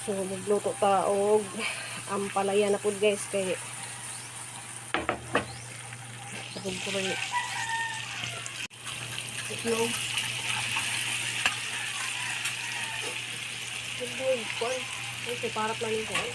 So magluto ta og ampalaya na pud, guys, kay sabog ko rin itlog. Itlog, kuan. Ay, kay parap lang yung kuan.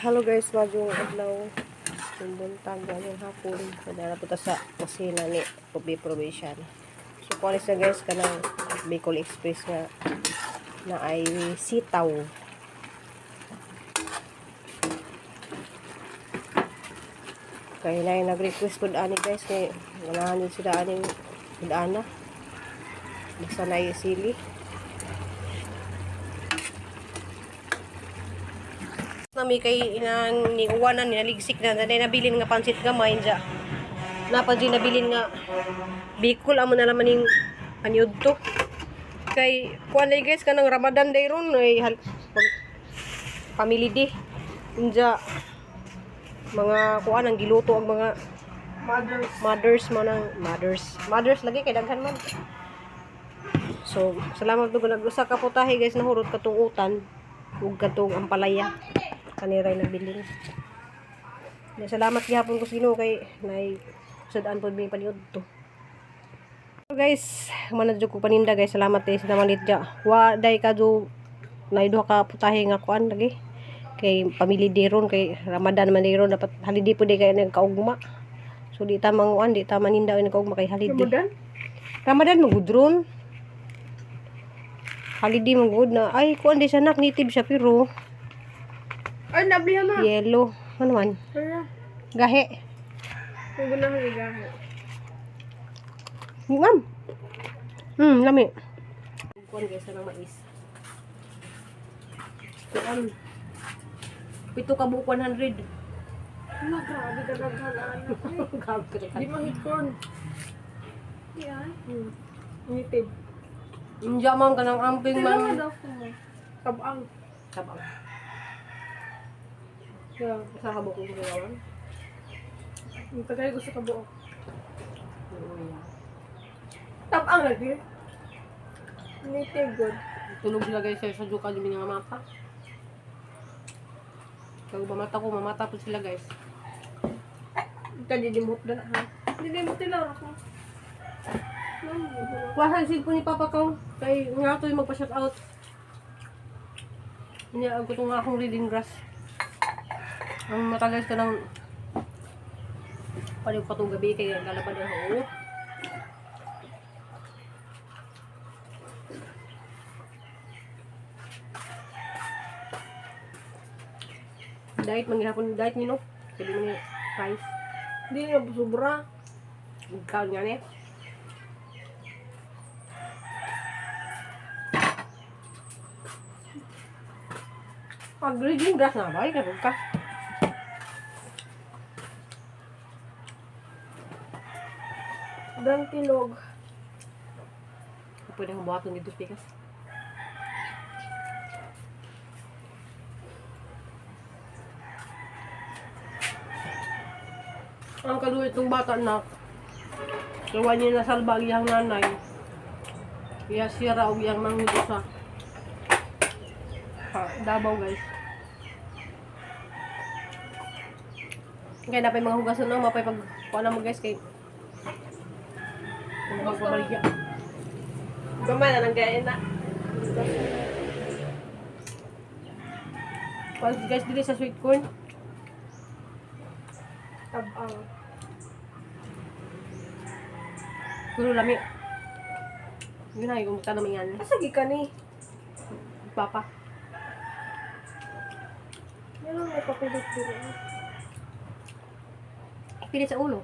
Hello guys, maayong adlaw. Yung buntag, maayong hapon. Madara po ta sa kusina ni Ubi Provincial. So, kuha siya, guys, kanang Bicol Express nga na ay sitaw. Kaya na yung nag-request po ani, guys, kay ganahan din sila aning ana. Basta na sili. Nami kay inang ni uwanan ni naligsik na na nabilin nga pansit gamay dya. Napa di nabilin nga Bicol amo na naman ning paniud to. Kay kuan day, guys, kanang Ramadan day ron ay family day. Unja mga kuan ang giluto ang mga Mothers. Mothers mo nang mothers. Mothers lagi kay daghan man. So, salamat dugo nag-usa ka putahe, guys, nahurot katong utan ug katong ampalaya. Kaniray nabilin. Ya, salamat gihapon ko sa Ginoo kay nay sud-an pod mi paniud to. So guys, man jud ko paninda, guys. Salamat eh sa namalit dya. Wa day ka do nay duha ka putahe nga kuan lagi. Kay family day ron, kay Ramadan man day ron, dapat holiday po day kay nagkaugma. So di ta manguan, di ta maninda og nagkaugma kay holiday. Ramadan? Ramadan magud ron. Holiday magud na. Ay, kuan di siya nak, native siya pero Ay, nablihan na. Yellow. Ano man? Kaya, Gahe. kung ganahan ni gahe. Ngam. Lami. Kuan, guys, ng mais. Kuan. 7 ka buok 100. Wala, grabe ka daghan. Grabe ka. Di mahit corn. Yeah. Native. Inja man kanang amping Kailangan man. daw ko mo. Tabang. Tabang. Yeah. Sa habok ko gawan. Ang tagal gusto ka buok. Oo, yeah. Tabang lagi. Native good. Tulog sila, guys, sa juka yung mga mata. Kag mamata ko, mamata po sila, guys. Ito, didimot na ha. Didimot nila ako. Kuha sa cellphone ni Papa ko. Kay nga to yung magpa-shout out. Hindi, ako itong akong reading grass. Ang matagal ka ng paliw pa itong gabi kay galaban ang oo. Diet, manghihapon diet nino. Sabi mo ni rice. Hindi na sobra. Ikaw nga ni. Pag reading grass na ba? Ikaw ka. Dantilog. Pwede akong buhaton dito sa pikas. Ang kadulit ng bata na gawa niya na salba ang iyang nanay. Iya sira og iyang manghud sa Davao, guys. Kaya napay mga hugasan no, mapay pag kuha na mo, guys, kay magpabaligya. Gamay na lang gaya na. Kuha guys dili sa sweet corn. Tabang. Pero lami. Yun na, yung tanong yan. Asa ka ni? Papa. Meron may papilit dito. Pilit sa ulo.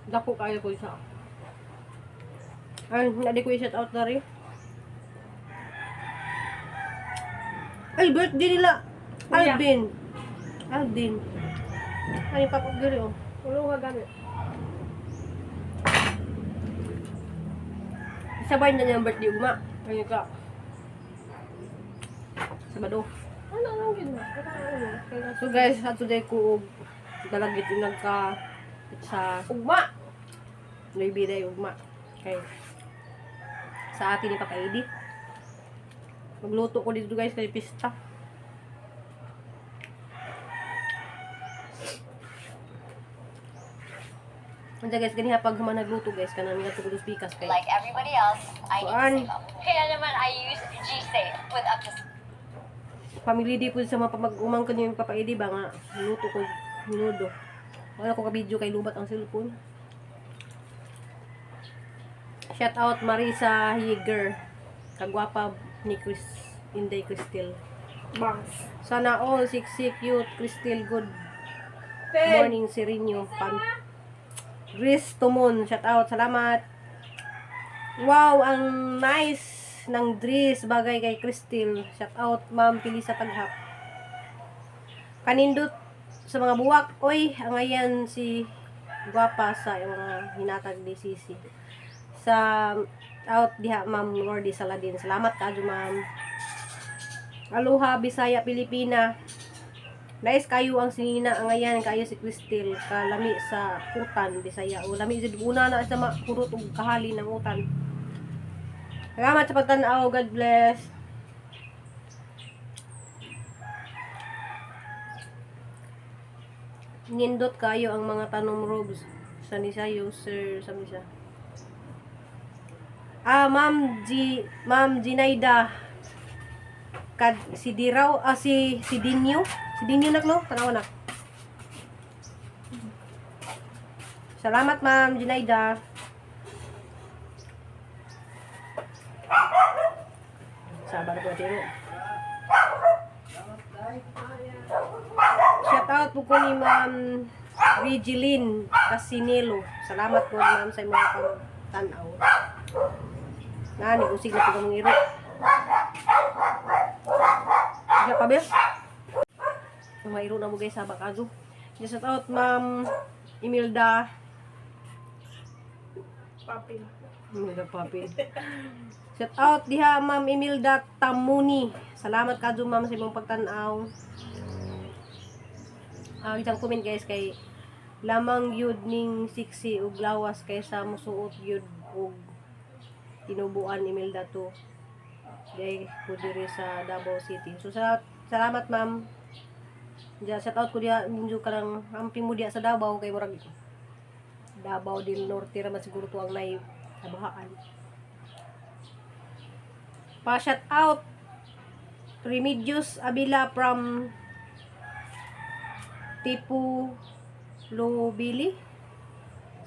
Dako kayo ko isa. Ay, hindi ko i-shout out na rin. Ay, birthday nila. Kuya. Alvin. Alvin. Ano yung papa diri oh. Ulo ka gamit. Sabay na niyang birthday ugma. Ayun ka. Sabado. Ano anong ginawa? Ano ano? Kaya So guys, sa today ko og dalagit yung nagka sa Ugma. Nueve day ugma. Okay. Sa atin ni Papa Edi. Magluto ko dito guys kay pista. Andiyan guys, ganiha pag human nagluto guys, kanang nga tugod pikas kay. Like everybody else, I need to Kuan. save up. Kaya naman, I use GSafe with up to Family day po sa mga pamag-umang kanyo yung Papa Edi ba nga luto ko minudo. Wala ko ka-video kay lubat ang cellphone. Shout out Marisa Yeager. Kagwapa ni Chris Inday Cristel. Bangs. Sana all sexy cute Cristel, good Ten. morning Serino. Pam Grace Tumon, shout out. Salamat. Wow, ang nice ng dress bagay kay Cristel. Shout out Ma'am Pilisa Taghap. Kanindot sa mga buwak, oy, ang ayan si gwapa sa mga hinatag ni Sisi. Sa out diha Ma'am Lordy Saladin. Salamat kaadyo ma'am. Aloha Bisaya Pilipina. Nice kayo ang sinina ang ayan kayo si Cristel kalami sa utan Bisaya. O lami jud una na sa makurot og kahali ng utan. Salamat sa pagtan-aw. God bless. Nindot kayo ang mga tanom robes sa nisayo sir sa misa. Ah, Ma'am G, Ma'am Ginaida kad si Diraw ah si si Dinyo, si Dinyo nak no, tanawa nak. Salamat Ma'am Ginaida. Sabar ko tiro. Shout out po ko ni Ma'am Regeline Casinelo. Salamat po ma'am sa mga pagtanaw. Nani, usig na po kamong iro. Isa pa ba? Mayroon na mo guys sa bakazo. Shout out Ma'am Imelda. Papel. Imelda Papin. Shout out diha Ma'am Imelda Tamuni. Salamat kadyo ma'am sa imong pagtan-aw. Ah, isang comment guys kay lamang yud ning siksi ug lawas kaysa musuot yud og tinubuan Imelda to. Dahil ko diri sa Davao City. So salamat ma'am. Diya, shout out ko diha ninyo kanang amping mo diha sa Davao kay murag Davao del Norte ra man siguro to ang nay kabahaan. Pa shout out Remedios Abila from Tipu Lubili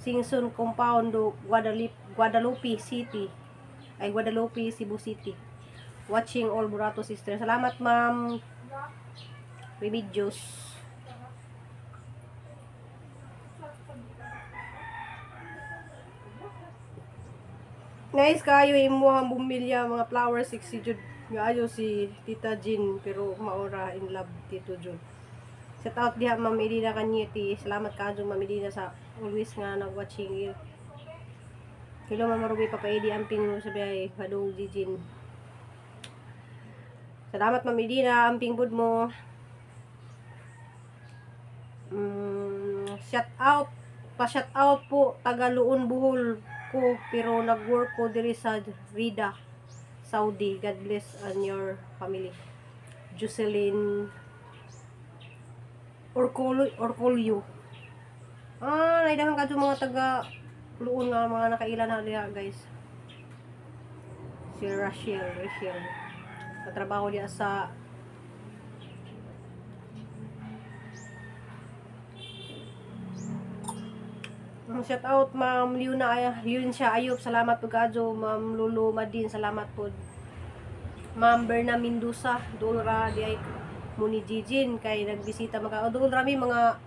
Singson Compound, Guadalupe, Guadalupe City. Ay, Guadalupe, Cebu City. Watching all Burato Sisters. Salamat, ma'am. Remedios. Nice kayo imuhang bumilya mga flowers sexy jud. Nga si Tita Jean pero maora in love Tito Jun. Shout out diha Ma'am Edina Kanyeti. Salamat kaadyo Ma'am Edina sa always nga nag-watching. Hello Ma'am Ruby Papa Edi amping mo sa biyahe padung Jijin. Salamat Ma'am Edina, amping bud mo. Shout out, pa shout out po taga Luon Bohol ko pero nag-work ko diri sa Rida, Saudi. God bless and your family. Jocelyn Orcolo Orcolio. Ah, naidahan ka mga taga Luon nga mga nakaila na diha, guys. Si Rachel, Rachel. Katrabaho diha sa shout out Ma'am Leona ay yun siya ayop salamat po kadyo Ma'am Lulu Madin salamat po Ma'am Berna Mendoza doon ra di ay muni Jijin kay nagbisita maka o, doon ra mi mga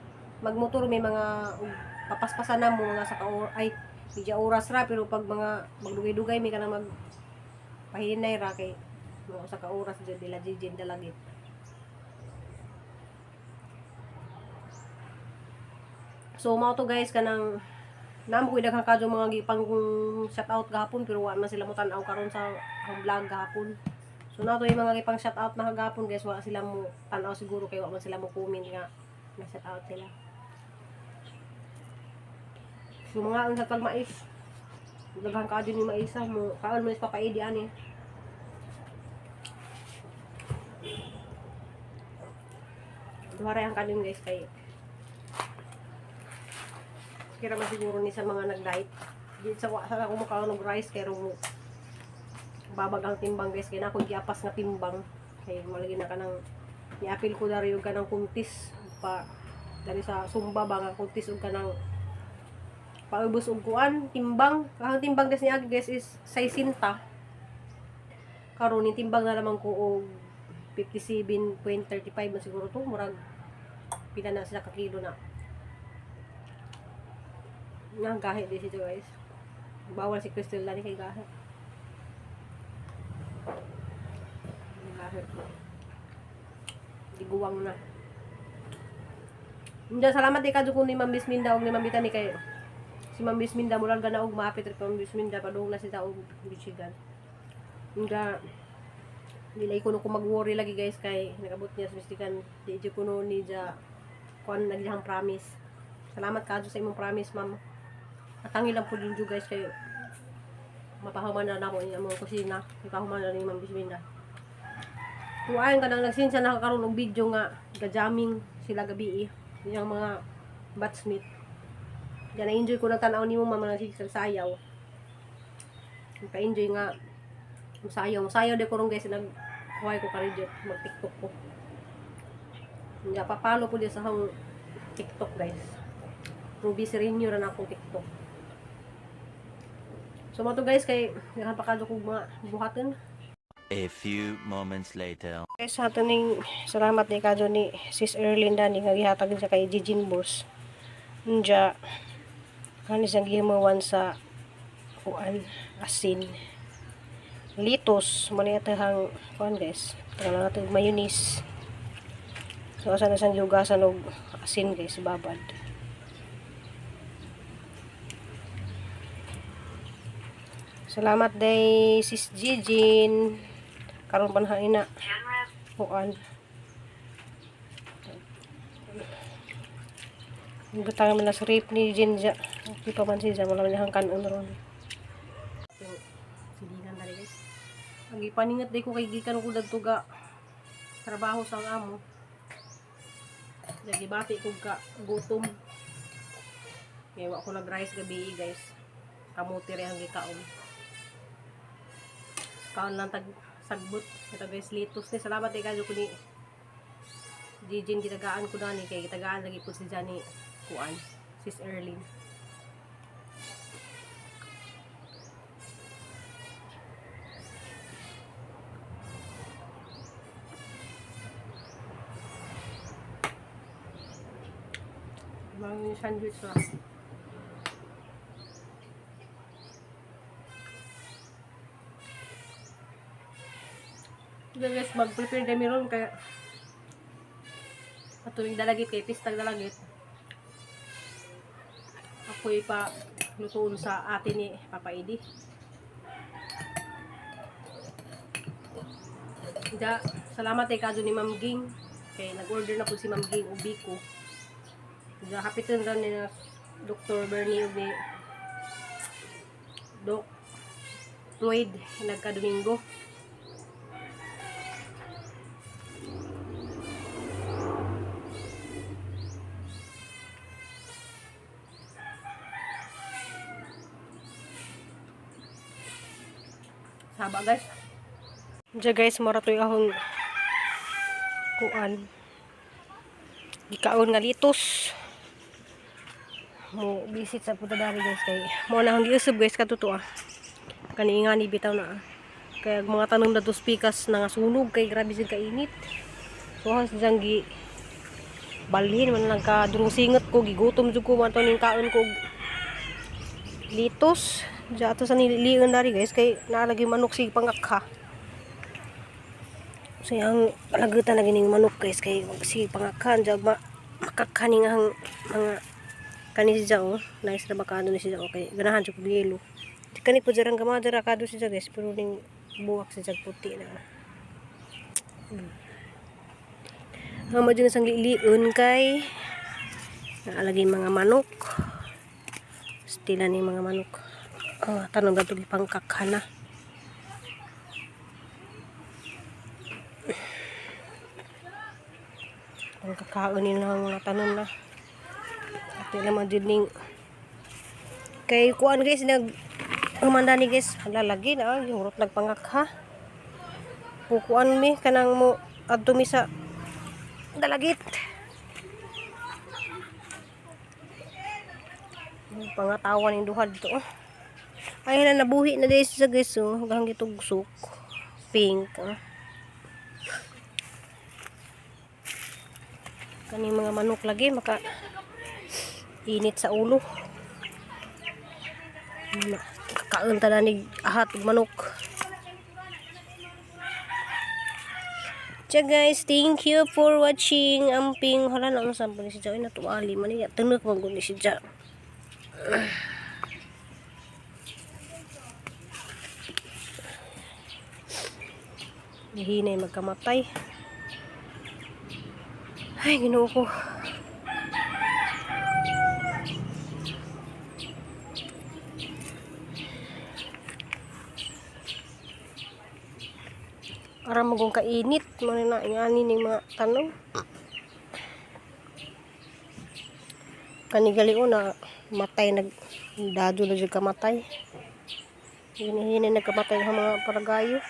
magmotor may mga ug, papaspasan na mo mga sa ka ay medya oras ra pero pag mga magdugay-dugay may kanang mag pahinay ra kay mga usa ka oras jud nila Jijin dalagit. So mao to guys, kanang namo ko daghang kadyo mga gipang shout out gahapon pero wa man sila mo tan-aw karon sa akong vlog gahapon. So nato yung mga gipang shout out na kagahapon guys, wa sila mo tan-aw siguro kay wa man sila mo comment nga na shout out sila. So mga unsa tag mais. Daghang kadyo ni maisa mo kaon mo is papaidi ani. Duha ra ang kanin guys kay kira man siguro ni sa mga nag-diet. Di sa wa sa ako makaon og rice kay rong babag ang timbang guys kay na ako giapas nga timbang kay malagi na kanang niapil ko dari og kanang kuntis pa dari sa Zumba ba nga kuntis og kanang paubos og kuan timbang. Ang timbang guys niagi guys is 60. Karon ni timbang na lamang ko og 57.35 man siguro to, murag pila na sila ka kilo na. Nga gahi di siya guys. Bawal si Crystal lani kay gahi. Gahi. Diguwang na. Hindi, salamat di kadto ni Ma'am Bisminda og ni Ma'am Bitani kay si Ma'am Bisminda murag gana og maapit rin pa Ma'am Bisminda padung na sila og Michigan. Nga dili ko no ko mag-worry lagi guys kay nagabot niya sa Michigan. Di jud ko no ni ja kuan nagyang promise. Salamat kadto sa imong promise, ma'am. Atangi lang po din jud guys kay mapahuman na nako ang among kusina. Ipahuman na ni Ma'am Bisminda. Kuan ka nang nagsinsa na karon og video nga gajamming sila gabi eh. Yung mga batchmate. Diyan na-enjoy ko na tanaw nimo ma'am nga sayaw. Naka-enjoy nga musayaw. Musayaw di ko ron guys nag huwag ko karidyo mag-TikTok ko. Nga papalo po diya sa akong TikTok guys. Ruby Sereno ra na akong TikTok. So mo to guys kay daghan pa kadto kog mga buhaton. A few moments later. Guys, sa ato ning salamat ni kadto ni Sis Erlinda ni nga gihatag sa kay Jijin Boss. Unja kani siyang gihimawan sa kuan asin. Litos mo ni atahang kuan guys. Tagal natin mayonnaise. So asa na siyang gihugasan og asin guys babad. Salamat day Sis Jijin. Karon pa na ina. Kuan. Butang man na sa rape ni Jinja. Okay pa man siya, wala man niyang kanon ron. Silingan na guys. Ang ipaningat day ko kay gikan ko dagto ga trabaho sa ang amo. Nagibati ko ka gutom. Kaya wa ko nag-rice gabi guys. Kamuti rin ang gikaon. Kaon lang tag sagbot. Ito guys, litos ni. Salamat eh kadyo ko ni Jijin gitagaan ko na ni kay gitagaan lagi po si Johnny kuan sis Erlyn. Mga sandwich ah. Ito guys, mag-prepare kami ron kaya patuloy dalagit kay pistag dalagit. Ako'y pa lutuon sa ate ni Papa Edi. Da, salamat kay kadyo ni Ma'am Ging. Kay nag-order na po si Ma'am Ging og biko. Da, hapitan ra ni Dr. Bernie ug ni Doc Floyd nagka-Domingo. Saba guys. Diya guys, mora to'y ahong kuan. Gikaon nga litos. Mo visit sa puta dari guys kay mo na akong giusab guys katuto ah. Kani nga ni bitaw na ah. Kaya ang mga tanong na pikas na nga sunog kay grabe sig kainit. So has diyang gi balhin man lang ka durong singot ko gigutom jud ko man to ning kaon ko og litos. Diya ato sa nililion dari guys kay naalagi manok sig pangakha. So ang palagutan na gining manok guys kay sig pangakha diya ma makakha ning ang mga Kani siya oh, nice na bakado ni siya, okay. Ganahan siya kog yelo. Kani po jarang gamay jara kado siya, guys, pero ning buwak siya puti na. Ang mo dyan sang liliun kay naalagay mga manok. Stila ni mga manok. Ah, tanong dato pangkakhana. Pangkakaon nila ang mga tanom na. At naman dyan ning kay kuan, guys, nag humanda ni, guys, lalagi na ang yung rot nagpangakha. Pukuan mi kanang mo adto mi sa dalagit. Yung pangatawan yung duha dito. Oh. Ay na nabuhi na guys sa guys, oh. Hanggang gitugsok. Pink. Oh. Kaning mga manok lagi maka init sa ulo. Na, kakaon ta na ni ahat og manok. Tiya guys, thank you for watching. Amping, hala na ang sampo ni si Joy natuali man niya. Tunok man gud ni si Ja. Hinay magkamatay. Ay, Ginoo ko. Para magong kainit, mo na ingani ning mga tanong. Kanigali na matay nag dado na jud kamatay. Hinihini nagkamatay ang mga paragayo.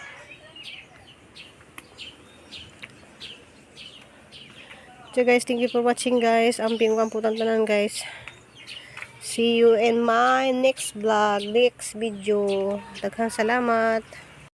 So guys, thank you for watching, guys. Amping kamputan tanan, guys. See you in my next vlog, next video. Daghang salamat.